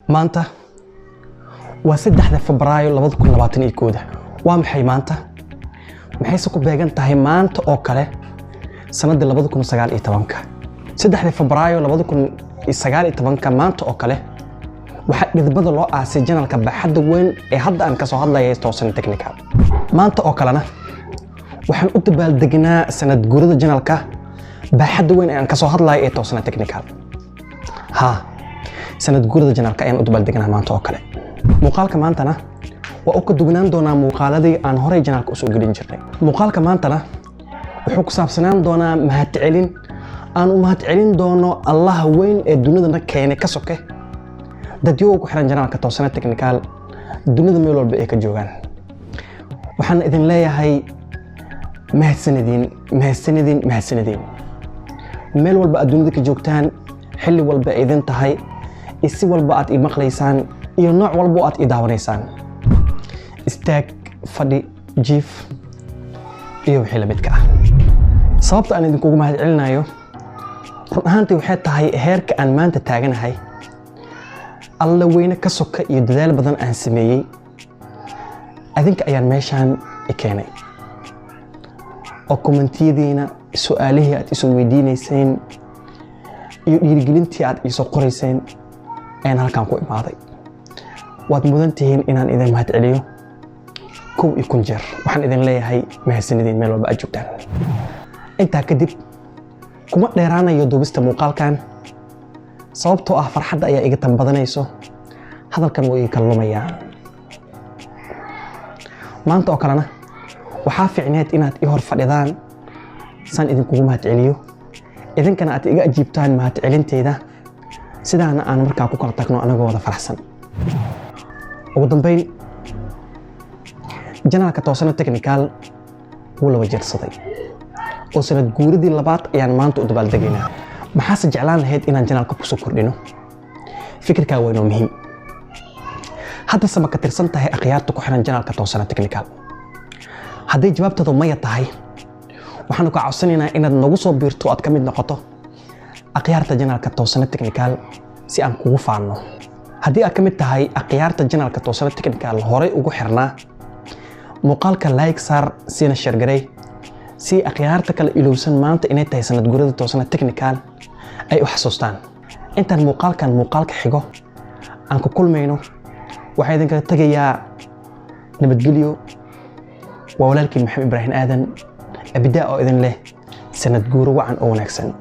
Maanta waa 3-da Febraayo 2021-da. Waa maxay maanta? Maxayse ku beegan tahay maanta oo kale sanadii 2019-ka? 3-da Febraayo 2019-ka, maanta oo kale, waxaa dhidibada loo aasay channelka baaxadda weyn ee hadda aan kasoo hadlaya, Toosane Technical. Maanta oo kalena waxaan u dabaaldegnaa sanad guurada channelka baaxadda weyn ee aan kasoo hadlaya ee Toosane Technical. Ha, sanad guurada channelka ayaan u dabaaldegnaa maanta oo kale. Muuqaalka maantana waa u ka dugnaan doonaa muuqaaladii aan horey channelka usoo gelin jirnay. Muuqaalka maantana wuxuu ku saabsanaan doonaa mahadcelin aan u mahadcelin doono Allaha weyn ee dunidana keenay ka soke, dadyoga ku xiran channelka Toosane Technical dunida meel walba ay ka joogaan. Waxaan idin leeyahay mahadsanediin, mahadsanediin, mahadsanediin, meel walba aad dunida ka joogtaan, xilli walba ay idin tahay iyo si walba aad ii maqlaysaan iyo nooc walba aad ii daawanaysaan, istaag, fadhi, jiif iyo wixii lamidka ah. Sababta aan idinkugu mahadcelinayo run ahaantii waxay tahay heerka aan maanta taaganahay, Alla weyne ka soka iyo dadaal badan aan sameeyey, adinka ayaan meeshaan i keenay oo commentiyadiina, su-aalihii aad isoo weydiinayseen iyo dhiirigelintii aad iisoo qorayseen ayaan halkan ku imaaday. Waad mudan tihiin inaan idin mahadceliyo 1001 jeer. Waxaan idin leeyahay mahadsanidin meel walba aad joogtaan. Intaa kadib, kuma dheeraanayo duubista muuqaalkan, sababtoo ah farxadda ayaa iga tanbadanayso, hadalkan wuu iga kala lumayaa. Maanta oo kalena waxaa fiicneed inaad i hor fadhidaan saan idinkugu mahadceliyo, idinkana aad iga ajiibtaan mahadcelinteyda, sidaana aan markaa ku kala tagno anagoo wada faraxsan. Ugu dambeyn, channelka Toosane Technical wuu laba jeersaday oo sanad guuridii labaad ayaan maanta u dabaaldegaynaa. Maxaase jeclaan lahayd inaan channelka kusoo kordhino? Fikirkaa waa inoo muhiim. Haddase ma ka tirsan tahay akhyaarta ku xiran channelka Toosane Technical? Hadday jawaabtaadu maya tahay, waxaanu kaa codsanaynaa inaad nagu soo biirto, aad ka mid noqoto akhyaarta channelka Toosane Technical, si aan kugu faanno. Haddii aad ka mid tahay akhyaarta channelka Toosane Technical horey ugu xirnaa, muuqaalka like saar, siina share garey, si akhyaarta kale ilowsan maanta inay tahay sanad gurada Toosane Technical ay u xasuustaan. Intaan muuqaalkan muuqaalka xigo aan ku kulmayno, waxaa idinkaga tegayaa nabadgelyo. Waa walaalkiin Maxamed Ibraahim Aadan Abidaa oo idin leh sanad guuro wacan oo wanaagsan.